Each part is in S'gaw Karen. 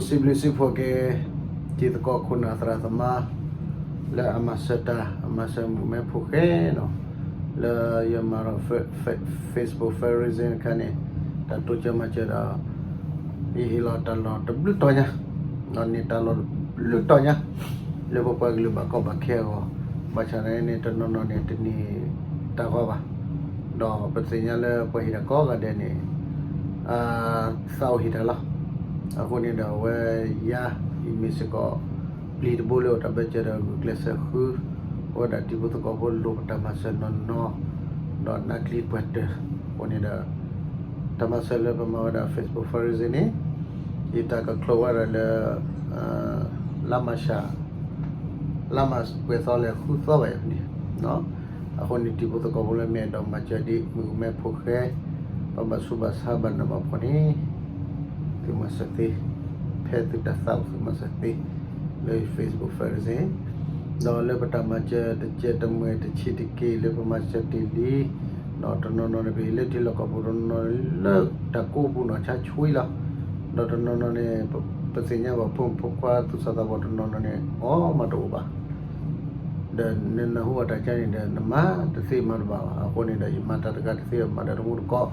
စံးဘျုးစံးဖှိၣ်က့ၤ တံၤသကိးခိၣ်နၢ်သရၣ်သမါ လၢအမၤစၢၤတၢ် အမၤစၢၤမုၣ်မဲဖိဃဲနီၤ လၢယမၤဒီး Facebook fundraising အခါန့ၣ် တၢ်တိစၢၤမၤစၢၤဒီး ယဟ့ၣ်လီၤတၢ်လီၢ်တဘျုးတီၤညါ ဒီးန့ၢ်တၢ်လီၢ်တဘျုးတီၤညါ လၢပပှၤကလုာ်ဘၣ်ကီဘၣ်ခဲအဂီၢ် ဘၣ်ဆၣ်န့ၣ် တနီၤနီၤန့ၣ် တန့ၢ်တၢ်ဂီၤဘၣ် ဒီးပသ့ၣ်ညါလၢပှၤဟ့ၣ်တၢ်ကိးဂၤဒဲးန့ၣ် သးအိၣ်ဟ့ၣ်တၢ်လီၤ. အဃိန့ၣ်ဒီးအဝဲယၤ ယမ့ၢ်စ့ၢ်ကီး ပျံၤတဘိလၢအိၣ်တၢ်ဘၢၣ်စၢၤဒီးဂုာ်ကျဲးစၢးဃု အဝဲဒၣ်တံၤဖိသကိးဖိလိၣ်ပတၢ်မၤစၢၤနီၢ်နီၢ် ဒီးနးကျံပှဲၤတၢၢ် အဃိန့ၣ်ဒီး တၢ်မၤစၢၤလၢပမၤဝဲဒၣ် Facebook fundraising န့ၣ် ယတၢ်ကကျိၤဝဲဒၣ်လၢ လါမၢ်ၡး လါမၢ်ၡးပှဲၤသီလၢဃုသီဘၣ်အံၤန့ၣ် အဃိန့ၣ် တံၤဖိသကိးဖိလၢမ့ၢ်အဲၣ်ဒိးမၤစၢၤဒ်မုၣ်ကမဲဖိဃဲ ပှၤဘၣ်ဆူးဘၣ်ဆါဘၣ်နးဘၣ်ဖှီၣ်န့ၣ် သုမၤစၢၤသ့ ဖဲသုတၢ်သးအိၣ်သုမၤစၢၤသ့ လၢ Facebook fundraising ဒီးလၢပတၢ်မၤစၢၤတစဲးတမှဲၤတဆံးတက့ၢ်လၢပမၤစၢၤတ့ၢ်လံ ဒီးတနီၤနီၤန့ၣ် ပဟ့ၣ်လၢထံလီၢ်ကီၢ်ပူၤ တနီၤနီၤလၢတၢ်ကိးပူၤနီၢ်ဆါဆှံလီၤ. ဒီးတနီၤနီၤန့ၣ် ပသ့ၣ်ညါဘၣ်ဖိမုၣ်ဖိခွါသူၣ်စၢ်သးဘီၣ်တနီၤနီၤန့ၣ် အီၣ်မးတအိၣ်ဘၣ် ဒီးနနၢ်ဟူဘၣ်တၢ်ကါန့ၣ်ဒီး နမၤတသ့မၤတဘၣ်ဘၣ်. အဃိန့ၣ်ဒီး ယမၤတၢ်တဂၤတသ့ မၤဒီးတမူတကိး,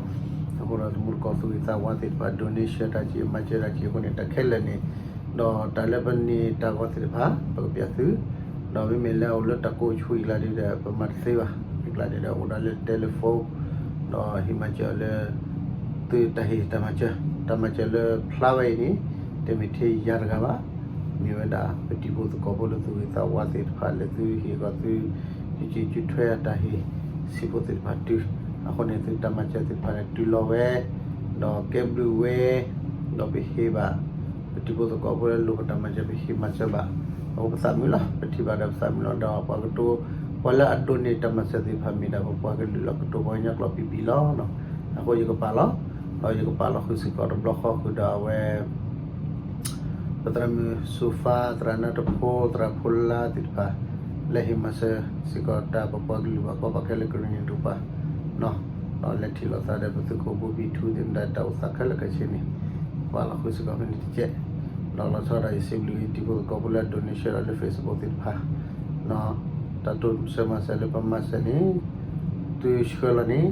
အဃိဒီးတမူတကိးသူၣ်ဂ့ၤသးဝါသ့ၣ်တဖၣ် donation တၢ်က့ၤ မၤစၢၤတၢ်က့ၤအဃိန့ၣ် တၢ်ခဲလၢာ်န့ၣ် ဒီးတၢ်လၢပန့ၢ်တၢ်ဂီၤသ့ၣ်တဖၣ် ပကပျးသု, ဒီးမ့မ့ၢ်လၢအအိၣ်လၢတၢ်ကိးဆူၣ်အံၤကျါဒ်ဒီး ပမၤတသ့ဘၣ်. အံၤကျါဒ်ဒီး အိၣ်ဒီးလၢ telephone ဒီးဟ့ၣ်မၤစၢၤလၢ သုတၢ်ဟ့ၣ်တၢ်မၤစၢၤ, တၢ်မၤစၢၤလၢဖျါဝဲအံၤန့ၣ် တမ့ၢ်ထဲယၤတဂၤဘၣ်, မ့ၢ်ဝဲဒၣ်ပတံၤဖိသကိးဖိလၢသူၣ်ဂ့ၤသးဝါသ့ၣ်တဖၣ် လၢသုဟ့ၣ်ဂီၤသု ကၠူကၠူထွဲအတၢ်ဟ့ၣ်စံးဖိသ့ၣ်တဖၣ်တုၤ, အဃိန့ၣ် သုတၢ်မၤစၢၤသ့ၣ်တဖၣ်န့ၣ် တုၤလီၤဝဲ, ဒီးကဲဘျုးဝဲ, ဒီးပဟ့ၣ်ဘၣ် ပတံၤဖိသကိးဖိလၢလိၣ်ပတၢ်မၤစၢၤ ပဟ့ၣ်မၤစၢၤဘၣ်, အဃိပသးမုာ်လီၤ, ပထံၣ်ဘၣ်ဒီးပသးမုာ်လီၤ, ဒီးပှၤကတိၤ ပှၤလၢအဒိးန့ၢ်တၢ်မၤစၢၤသ့ၣ်တဖၣ်မ့ၢ်ဒၣ်ပပှၤကလုာ်လီၤ, ကတိၤပှၤကညီကျိာ်ဘံၣ်ဘံၣ်လီၤ. အဃိယကပာ်လီၤ, ဒီးယကပာ်လီၤဃုာ်စ့ၢ်ကီးတဘျီဃီဃုာ်ဒီးအဝဲ ပသရၣ်မုၣ်စူၤဖါ, သရၣ်နၢတဖိ, သရၣ်ဖိလါသ့ၣ်တဖၣ် လၢဟ့ၣ်မၤစၢၤစ့ၢ်ကီးတၢ် ပပှၤကလုာ်ဘၣ်ကီဘၣ်ခဲလၢကရ့ၣ်နံၤတကပၤ, ဒီးလဲၤထံၣ်လိာ်သးဒီးပသုးခိၣ်ဘိဘံၣ်ထူသ့ၣ်မတၤ တၢ်အိၣ်သးခဲလၢာ်ခဲဆ့န့ၣ်, ပာ်လီၤဃုာ်စ့ၢ်ကီးဖဲန့ၣ်တကဲး, ဒီးလီၤဆီဒၣ်တၢ်ယစံးဘျုးတံၤဖိသကိးဖိလၢအဒိးန့ၢ်ဆှၢလီၤလၢ Facebook သ့ၣ်တဖၣ်, တၢ်တိစၢၤမၤစၢၤလၢပမၤစၢၤန့ၣ် သုဆှၢလီၤန့ၣ်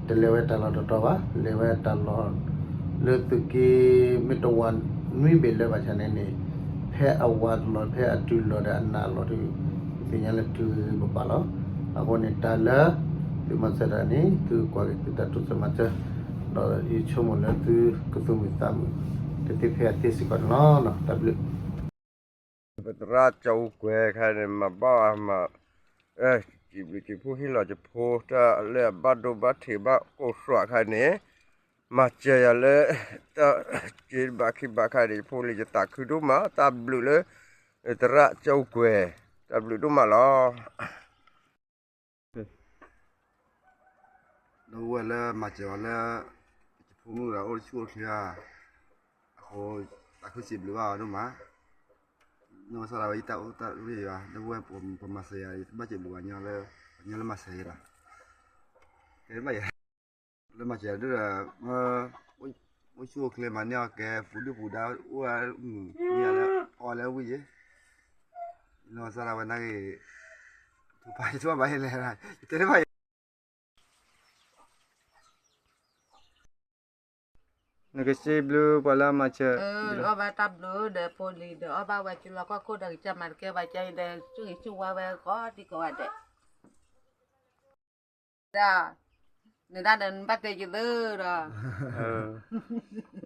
တလဲၤဝဲတၢ်လီၢ်တတီၤဘၣ်, လဲၤဝဲတၢ်လီၢ်လၢသုးက့ မ့ၢ်တဝာ်နွံဘ့ၣ်လၢၤဘၣ်ဆၣ်န့ၣ်န့ၣ်, ဖဲအဝာ်တလီၢ် ဖဲအတုၤလီၤဒီးအနးလီၤဒီး သ့ၣ်ညါလၢတုၤဂ့ၤဂ့ၤဘၣ်ဘၣ်လီၤ. အဃိန့ၣ် တၢ်လၢသုမၤစၢၤတၢ်န့ၣ် သုကွၢ်က့ၤသုတၢ်တိစၢၤမၤစၢၤ, ဒီးယဆိကမိၣ်လၢသုကသူၣ်မုာ်သးမုာ် တသ့ဖဲအသ့စ့ၢ်ကီးန့ၣ်လီၤ. တၢ်ဘျုး ပသရၣ်ကၠီအူကွဲၤခါန့ၣ် မၤဘၣ်မၤ စံးဘျုးစံးဖှိၣ်ဟ့ၣ်လီၤကဖိ တၢ်လၢအဘၣ်ဒိဘၣ်ထံးဘၣ်ကိၢ်သွးခါန့ၣ် မၤစၢၤယၤလၢ တၢ်က့ဘၣ်ခံဘၣ်ခါန့ၣ် ယဖိလံၤယသးခုဒိၣ်မး တၢ်ဘျုးလၢ သရၣ်ကၠီအူကွဲၤ တၢ်ဘျုးဒိၣ်မးလီၤ. ဒီပုၢ်ဝဲၢ်လၢမၤစၢၤအီၤလၢ ယဖိမုၣ်ဂၤအိၣ်ဆူၣ်အိၣ်ချ့ဧါ, အဃိ သးခုစံးဘျုးဘၣ်အီၤဒိၣ်မး, နီၢ်ကစၢ်ဒၣ်ဝဲယတၢ်အိၣ်တၢ်ရ့ၣ်ယွၤ ဒီပုၢ်ဝဲၢ်ပမၤစၢၤယၤ ယတဘၣ်စံးဘျုးပှၤညီလၢ ပှၤညီလၢမၤစၢၤယၤလီၤ, ကဲဘၣ်ယၤ လၢမၤစၢၤယၤဒ်ဒီး အိၣ်ဆူၣ်အိၣ်ချ့မၤန့ၢ်အီၣ်ကဲ ပူၤဒုၣ်ပူၤဒါအိၣ်မုာ်မ့ၢ်လၢအီၣ်လၢဝံၣ်ယဲ, နီၢ်ကစၢ်ဒၣ်ဝဲနာ်က့ၤ ထူၣ်ဖးယထူၣ်ဖးဘၣ်ယလဲၣ်, ယတဲတဘၣ်ယဲ နကစံးဘျုးပှၤလၢအမၤစၢၤ, အီၣ်ဘၣ်တၢ်ဘျုးဒီးဖိလံၤဒီး အီၣ်ဘၣ်ဝဲစုလီၢ်ခီၣ်ခိၣ်ဒီး ကစၢ်မၤတကဲဘၣ်ကဲအံၤဒီး ဆူဂံၢ်ဆူဝါဝဲကိးဒံကိးဂၤဒဲး, ဒ် နဒၣ်ဒီးနဘၣ်တဲယသၢဒီး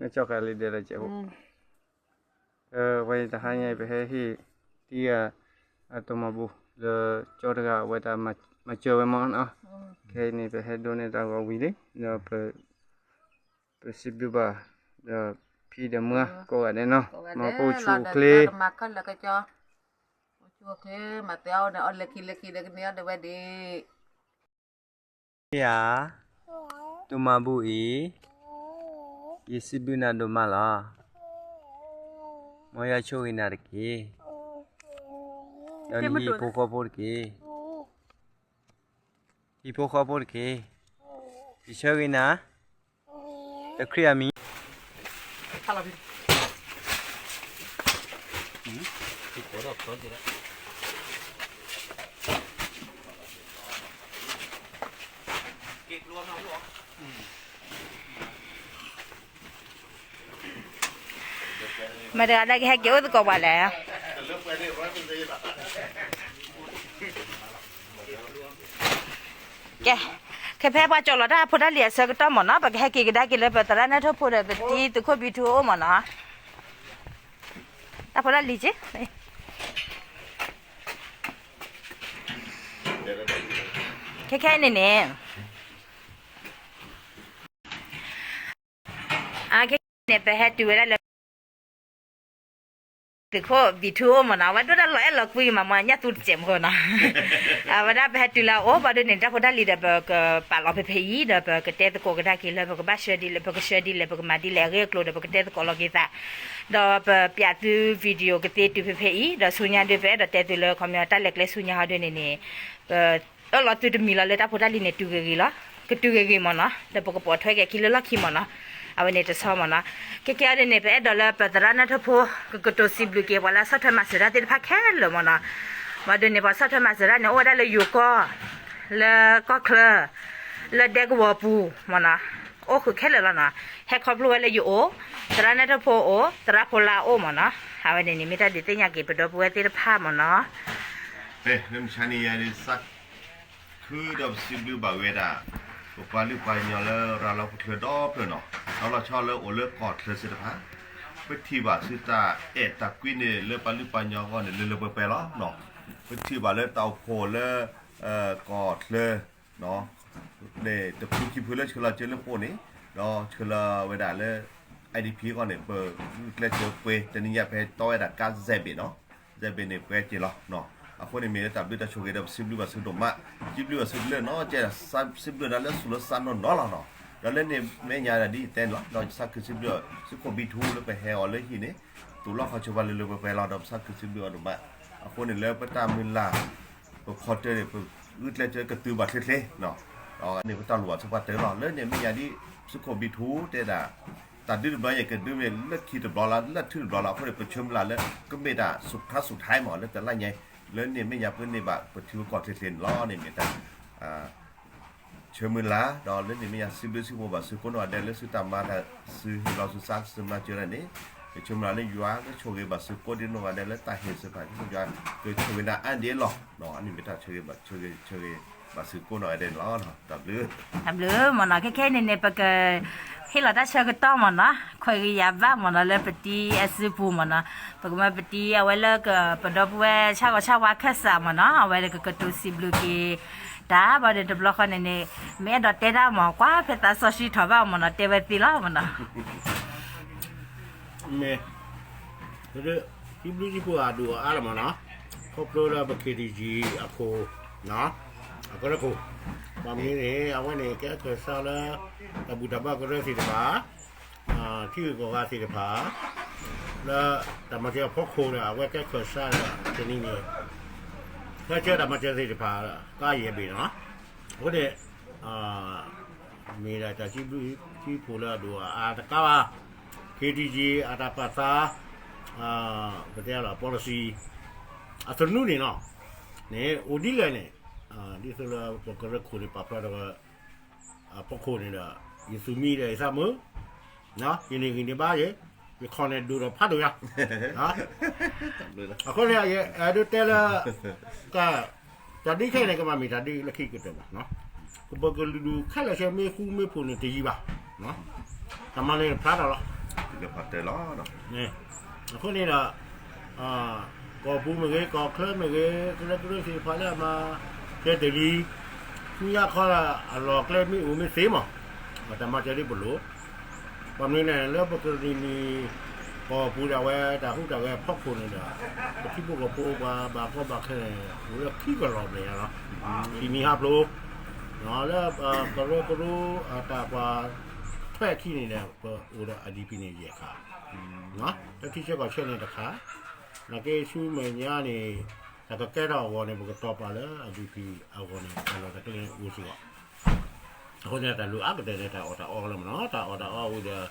နကၠီၣ်ဃာ်လံဒဲးလၢကဲးဖိ, ဝဲတဟါညါအံၤ ပဟဲဟ့ၣ်တံၤအတမၤဘူၣ် လၢကၠီတဂၤအဝဲတၢ်မၤစၢၤဝဲမးနီၤ, ခဲအံၤန့ၣ် ပဟဲဒိးန့ၢ်တၢ်ဂီၤဝံၤလံ ဒီး ပစံးဘျုးဘၣ် ဒီးဖံဒီးမုၢ်ကိးဂၤဒဲးနီၤ, မ့ၢ်ကအိၣ်ဆူၣ်အိၣ်ချ့ မၤသဲအီၤန့ၣ် အီၣ်လၢခံလၢခံဒီးကန့ၢ်အီၤဒၣ်ဝဲဒၣ် ယၤ တမၤဘူၣ်အံၤ ယစံးဘျုးနၤဒိၣ်မးလီၤ. မ်ယွၤဆိၣ်ဂ့ၤနၤတက့ၢ်. ဒီးနဟံၣ်ဖိဃီဖိတက့ၢ်. ဟံၣ်ဖိဃီဖိတက့ၢ်. ယဆၢဂ့ၤနၤ လၢခရံာ်အမံၤ. မတၤတဂၤကဟဲက့ၤအိၣ်သကိးပှၤလဲၣ်. ကဲ, ခဲဖဲပှၤကၠီၤလီၤတၢ်ဖိတၢ်လံၤအဆၢကတီၢ်မ့ၢ်နီၤ, ပကဟဲက့ၤကဒါက့ၤလၢပသရၣ်နၢ်ထိၣ်ဖိဒီးပတံၤသုးခိၣ်ဘံထူအိၣ်မ့ၢ်နီၤ. တၢ်ဖိတၢ်လံၤက့ၤ, ခဲခဲအံၤန့ၣ်န့ၣ် ခဲခဲအံၤန့ၣ် ပဟဲတုၤဝဲဒၣ်လၢ သုးခိၣ်ဘံထူအိၣ်မ့ၢ်နီၤ, အဝဲဒိၣ်တၢ်လီၤအဲၣ်လီၤကွံမး မ့ၢ်ညၣ်သူတစဲးမ့ၢ်နီၤ. အဝဲဒၣ်ပဟဲတုၤလၢအအိၣ် ဘၣ်ဒိးန့ၣ် တၢ်ဖိတၢ်လံၤဒီး ပကပာ်လီၤဖဲဖဲအံၤ ဒီးပကတဲသကိးကဒါက့ၤလၢ ပကဘၣ်ဆှၢဒ်လဲၣ် ပကဆှၢဒ်လဲၣ် ပကမၤဒ်လဲၣ် အဂ့ၢ်အကျိၤဒီး ပကတဲသကိးလီၤက့ၤသး, ဒီးပပျးသု video ကသ့တုၤဖဲဖဲအံၤ ဒီးဆူညါဒုး ပအဲၣ်ဒိးတဲသုလၢ ခီပညီ တၢ်လဲၤကျဲဆူညါဟီဒုးန့ၣ်န့ၣ် ပအၢၣ်လီၤသုတမံၤလီၤလၢတၢ်ဖိတၢ်လံၤန့ၣ် တုၤဂ့ၤဂ့ၤလီၤ, ကတုၤဂ့ၤဂ့ၤမ့ၢ်နီၤ, ဒီးပကပိာ်ထွဲက့ၤခံလၢလီၢ်ခံမ့ၢ်နီၤ. အဝဲန့ၣ်တဆီမ့ၢ်နီၤ. ခဲကဲအံၤန့ၣ် ပအဲၣ်ဒိးလၢပသရၣ်နၢ်ထိၣ်ဖိ ကကတိၤစံးဘျုးက့ၤပှၤလၢအဆီၣ်ထွဲမၤစၢၤတၢ်သ့ၣ်တဖၣ်ခဲလၢာ်မ့ၢ်နီၤ. ဘၣ်ဒိးန့ၣ် ပှၤဆီၣ်ထွဲမၤစၢၤတၢ်န့ၣ် အိၣ်ဝဲဒၣ်လၢယိၤကီၢ်, လၢကီၢ်ချၢ, လၢဒဲကဝီၤပူၤမ့ၢ်နီၤ, အိၣ်ဃုာ်ခဲလၢာ်လီၤနီၤ. ဟဲခီဖျိဝဲလၢယအိၣ်, သရၣ်နၢ်ထိၣ်ဖိအိၣ်, သရၣ်ဖိလၢအိၣ်မ့ၢ်နီၤ. အဝဲန့ၣ်န့ၣ် မ့ၢ်တၢ်ဒုးသ့ၣ်ညါက့ၤ ပဒီပုၢ်ဝဲၢ်သ့ၣ်တဖၣ်မ့ၢ်နီၤ. ဖဲမုၢ်ဆါနံၤယၤဒ်စး ခုဒီးပစံးဘျုးဘၣ်ဝဲဒၣ် ပပှၤလုၢ်ပှၤကညီလၢရၤလီၤပချၢဒီဖျၢၣ်နီၤ, ဒီးလီၤဆီလၢအိၣ်လၢကီၢ်ချၢသ့ၣ်တဖၣ်, ပထံၣ်ဘၣ်ဆူတၢ်အဲၣ်တၢ်ကွံန့ၣ် လၢပှၤလုၢ်ပှၤကညီအဂီၢ်န့ၣ် လၢလၢပှဲၤပှဲၤလီၤ. ပထံၣ်ဘၣ်လၢတၢ်အိၣ်ဖှိၣ်လၢ ကီၢ်ချၢ န့ၣ် တဖုခံဖုလၢဆှၢလီၤစၢၤလၢပအိၣ်န့ၣ်, ဒီးဆှၢလီၤဝဲဒၣ်လၢ IDP အဂီၢ်န့ၣ် ပဂုာ်ကျဲးစၢးပှဲၤ တနံၤညါ ပဟဲတီဝဲဒၣ်ကါ စဲးဘ့ၣ်နီၤ, စဲးဘ့ၣ်န့ၣ် ပှဲၤက့ၤလီၤ. အဃိန့ၣ်မ့ၢ်လၢတၢ်ဘျုးတၢ်ဆိၣ်ဂ့ၤဒီး ပစံးဘျုးဘၣ်သုဒိၣ်မး, စံးဘျုးဘၣ်သုလၢနီၤ, ကဲဒၣ်စံးဘျုးဒၣ်လၢသူၣ်လၢသးနီၢ်နီၢ်လီၤနီၤ. ဒီးလၢန့ၣ်မဲာ်ညါဒ်အံၤတဲန့ၣ်လီၤ, ဒီးယသးခုစံးဘျုး သုးခိၣ်ဘံထူလၢပဟဲအီၤလၢဟံၣ်န့ၣ် သူၣ်လီၢ်ခီၣ်ဆၢပှၤလၢလၢပှဲၤပှဲၤလီၤ, ဒီးပသးခုစံးဘျုးအီၤဒိၣ်မး. အဃိန့ၣ်လၢပတၢ်မုၢ်လၢ် ပဖီတၢၢ်န့ၣ် ပဂုာ်ကျဲးစၢးကတုၤဘၣ်ချ့ချ့, န့ၣ်ပတၢ်လိၣ်ဘၣ်ဆိပာ်တၢၢ်လီၤ. လၢန့ၣ်မဲာ်ညါဒ် သုးခိၣ်ဘံထူတဲဒၣ် တၢ်ဒုးတဘျီယဲၢ်ကဒုးမ့ၢ်လၢခံတဘျီလၢ လၢထုတဘျီလၢ အဃိန့ၣ် ပဆၢမုၢ်လၢ်လၢ ကမ့ၢ်တၢ် สุดท้าย สุดท้าย မး လၢတလါညါ လၢန့ၣ်မဲာ်ညါပန့ၢ်ဘၣ် ပထံဖိကီၢ်ချ့ချ့န့ၣ်လီၤ. န့ၣ်မ့ၢ်တၢ် ဆၢမုၢ်လၢ် ဒီးလၢန့ၣ်မဲာ်ညါ စံးဘျုးစံးဖှိၣ်ဘၣ်သုကိးနီၢ်ဂၤဒဲး လၢသုတၢ်မၤတၢ် သုဟ့ၣ်လီၤသုသး သုမၤစၢၤတၢ်န့ၣ်, ယဆၢမုၢ်လၢ်လၢယွၤကဆိၣ်ဂ့ၤဘၣ်သုကိးဒံနီၢ်ဂၤဒဲး လၢတၢ်ဟ့ၣ်သုဖး ယွၤကဆိၣ်ဂ့ၤနၤအါဒံးလီၤ. အန့ၣ်မ့ၢ်တၢ်ဆၢဂ့ၤဘၣ် ဆၢဂ့ၤဘၣ်သုကိးနီၢ်ဂၤဒဲးန့ၣ်လီၤ. တၢ်ဘျုး တၢ်ဘျုးမ့ၢ်နီၤ. ခဲခဲအံၤန့ၣ်န့ၣ် ပကဟ့ၣ်လီၤတၢ်ဆၢကတီၢ်မ့ၢ်နီၤ ခွဲးဂ့ၤယာ်ဘၣ်မ့ၢ်နီၤ လၢပတံၤအစုပူၤမ့ၢ်နီၤ. ပကမၢပတံၤအဝဲလၢကပဒီပုၢ်ဝဲၢ်ဆၣ်ဂီၤဆၣ်ဝါခၢၣ်စးမ့ၢ်နီၤ အဝဲကကတိၤစံးဘျုးက့ၤ တၢ်ဘၣ်ဒီးတဘျီဃီန့ၣ်န့ၣ် မ့ၢ်အဲၣ်ဒိးတဲတၢ်မ့ၢ် ကွၢ်ဖဲသးစီဆှံထီၣ်ဘၣ်မ့ၢ်နီၤ တဲဝဲသ့လီၤမ့ၢ်နီၤ. မ့ၢ် စံးဘျုးစံးဖှိၣ်အဒိၣ်အအါလီၤမ့ၢ်နီၤ ခီဖျိလၢပ KTG အခိၣ် အကရၢခိၣ် ဘၣ်မနုၤန့ၣ် အဝဲန့ၣ် ကဲခၢၣ်စးလၢ တၢ်ဘူၣ်တၢ်ဘါကရၢသ့ၣ်တဖၣ် ထံဂုၤကီၢ်ဂၤသ့ၣ်တဖၣ် လၢတၢ်မၤစၢၤအဖီခိၣ်ဒီး အဝဲကဲခၢၣ်စးဒီး တနံၤန့ၣ် ဟဲဆှၢတၢ်မၤစၢၤသ့ၣ်တဖၣ် ကါယဲၢ်ဘ့ၣ်နီၤ. အဃိန့ၣ် မ့ၢ်ဒၣ်တၢ်စံးဘျုးစံးဖှိၣ်လၢအဒိၣ်အအါတကးဘၣ် KTG အတၢ်ပာ်သး ပတဲလီၤ policy အသနူန့ၣ်နီၤ န့ၣ် အိၣ်ဒ်လဲၣ်န့ၣ် ဒ်သိးလၢပကရၢခိၣ်န့ၣ် ပာ်ဖျါထီၣ် အဖီခိၣ်န့ၣ်ဒီး ယသူၣ်မံဒီးယသးမုာ် ယန့ၢ်ဂံၢ်န့ၢ်ဘါယဲ ယခီၣ်န့ၣ်ဒိၣ်ဒီးဖးဒိၣ်ယၤ အဃိန့ၣ် ယအဲၣ်ဒိးတဲလၢ တၢ်ဒုးခဲအံၤန့ၣ် ကဘၣ်မ့ၢ်တၢ်ဒုးလၢခံကတၢၢ်ဘၣ်. ကပၢၤကလုာ်ဒူၣ်ခဲလၢာ်ဆဲ မ့ၢ်ဃူမ့ၢ်ဖိးန့ၣ်တယံာ်ဘၣ်. တၢ်မၤန့ၣ်ဖျါထီၣ်လီၤ. အဃိန့ၣ်ဒီး ကီၢ်ပူၤမ့ၢ်ဂ့ၤ ကီၢ်ချၢမ့ၢ်ဂ့ၤ ကရၢကရိသ့ၣ်တဖၣ်လၢအမၤထဲတလံၤ ဆူညါခီလၢအလီၢ်ကျဲမ့ၢ်အိၣ်မ့ၢ်သ့မး တၢ်မၤစၢၤဒ်ပလိၣ် ဘၣ်မနုၤလဲၣ် လၢပကရံၣ်နံၣ် ကီၢ်ပူၤဒၣ်ဝဲတၢ်ဟူးတၢ်ဂဲၤဖီခိၣ်န့ၣ်ဒီး ပထံဖိကီၢ်ဖိပှၤဘၣ်ကီဘၣ်ခဲန့ၣ် အိၣ်လၢခံကလီၢ်ဘျဲၣ်ညါလီၤ. ခံမံၤဟါဖျိ လၢကရၢကရိအတၢ်ကွၢ်ထွဲအခံန့ၣ်ဒီး ပအိၣ်ဒီး IDP န့ၣ်ယဲၢ်ခါ တၢ်ထံဆၢကီၢ်ဆၢန့ၣ်တခါ နာ်က့ဆူမဲာ်ညါန့ၣ် တၢ်ကကဲထီၣ်အဂီၢ်န့ၣ် ပကတီၤပာ်လၢ IDP အဂီၢ်န့ၣ် တၢ်လီၢ်တၢ်ကျဲအိၣ်စ့ၢ်ကီး အဃိန့ၣ် တၢ်လိၣ်အါကတၢၢ်န့ၣ် တၢ်အီၣ်တၢ်အီလီၤမ့ၢ်နီၤ တၢ်အီၣ်တၢ်အီအိၣ်ဒီး တၢ်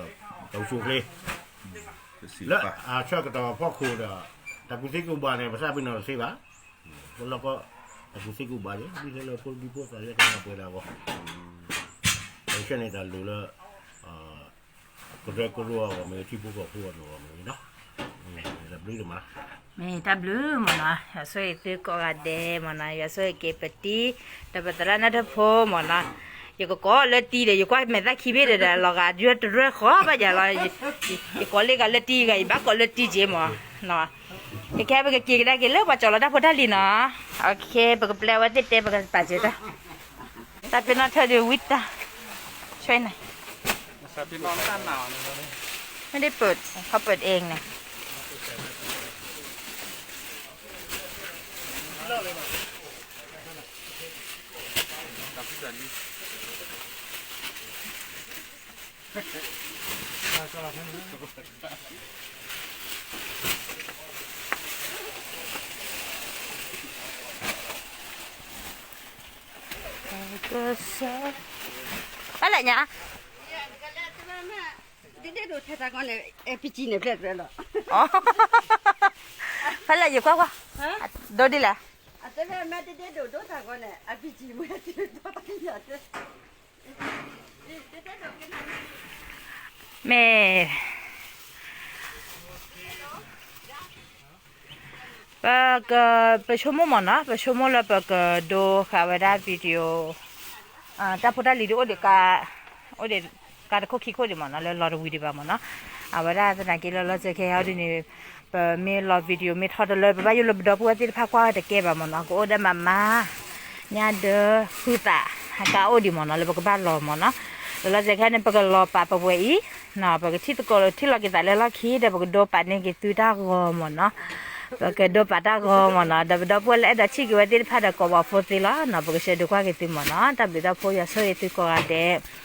အိၣ်ဆူၣ်အိၣ်ချ့ လၢအဆၢကတီၢ်ဖီခိၣ်ဒီး တၢ်ကူၣ်သ့ကူၣ်ဘၣ်န့ၣ် ပသးပ့ၤနီၣ်တသ့ဘၣ်. ပလီၢ်ကီ တၢ်ကူၣ်သ့ကူၣ်ဘၣ်ယဲ ဒ်သိးလၢဖိဒံဖိသၣ်လၢကနၢ်ပှဲၤဒၣ်အဂီၢ် ပဆၢန့ၣ်တၢ်လိၣ်လၢ ကရၢကရိအဂီၢ်မ့ၢ်ဂ့ၤ ထံဖိကီၢ်ဖိအဂီၢ်မ့ၢ်ဂ့ၤနီၤ တၢ်ဘျုးဒိၣ်မး မ့ၢ်တၢ်ဘျုးမ့ၢ်နီၤ ယွၤဆိၣ်ဂ့ၤသုကိးဂၤဒဲးမ့ၢ်နီၤ ယွၤဆိၣ်ဂ့ၤက့ၤပတံၤ ဒီးပသရၣ်နၢ်ထၢၣ်ဖိမ့ၢ်နီၤ ယကကိးလၢတံၤဒီး ယကွၢ်မဲာ်သၣ်ခံဘ့ၣ်ဒီး လီၤဂာ်ဒ်တရၢဃီဘၣ်ယၤလီၤ ယကိးလ့ဂၤလၢတံၤဂၤ ယဘၣ်ကိးလၢတံၤက့ၤမ့ၢ်နီၤ ကဲ ပကက့ၤကဒါက့ၤလၢပှၤကၠီၤလီၤတၢ်ဖိတၢ်လံၤနီၤ ပကပျဲဝဲသ့ၣ်တဲ ပကပာ်စၢၤတၢ် တၢ်ပ့ၤနီၣ်ထၢၣ်ဒုးဝံတၢ် ဆွဲန့ၣ် ไม่ได้เปิด เขาเปิดเองเนี่ย ဖဲလဲၣ်ညါ တဒ့ဒိးထဲတၢ်ကီန့ၣ် အဲပီကံန့ၣ်ဖျဲၣ်ဖျဲၣ်လီၤ ဖဲလဲၣ်ယကွၢ်ကွၢ် ဒိဒ်လဲၣ် အတဲဖဲမ့ၢ်တဒ့ဒိးဒိးတၢ်ကီန့ၣ် အပီကံမ့ၢ်တဒိးတၢ်ကီ မ့ၢ် ပက ပဆိကမိၣ်မ့ၢ်နီၤ ပဆိကမိၣ်လၢပကဒိဃာ်ဝဲဒၣ် video တၢ်ဖိတၢ်လံၤဒုးအိၣ်ဒံးကါ အိၣ်ဒံးကါတခိၣ်ခံခိၣ်ဒံးမ့ၢ်နီၤ လၢလီၤတဝံၤဒံးဘၣ်မ့ၢ်နီၤ အဝဲဒၣ်သနာ်က့လၢလီၤစၢၤခဲအံၤဒ်န့ၣ် ပမ့ၢ်လီၤ video မ့ၢ်ထီၣ်တလၢ ပဘၣ်ယိၣ်လၢပဒီပုၢ်ဝဲၢ်သ့ၣ်တဖၣ်ကွၢ်ဝဲတကဲဘၣ်မ့ၢ်နီၤ ကအိၣ်ဒီးမၤမါ ညါဒၢ ဃုသး အကါအိၣ်ဒံးမ့ၢ်နီၤ လၢပကဘၣ်လီၤမ့ၢ်နီၤ လီၤစၢၤခဲန့ၣ် ပကလီၤပာ်ပဝဲအံၤ ပကထံၣ်သကိးထံၣ်လီၤက့ၤသးလၢလီၢ်ခံဒီး ပကဒိပာ်န့ၢ်က့ၤသုတၢ်ဂီၤမ့ၢ်နီၤ ပကဒိပာ်တၢ်ဂီၤမ့ၢ်နီၤ ဒီးပဒီပုၢ်ဝဲၢ်လၢအဲၣ်ဒိးထံၣ်က့ၤဝဲသ့ၣ်တဖၣ်ဒီး ကိးဘၣ်ဖိသ့လီၤနီၤ ပကဆှၢဒုးကွၢ်က့ၤသုမ့ၢ်နီၤ တၢ်ဘျုးတၢ်ဖှိၣ် ယွၤဆိၣ်ဂ့ၤသုကိးဂၤဒဲး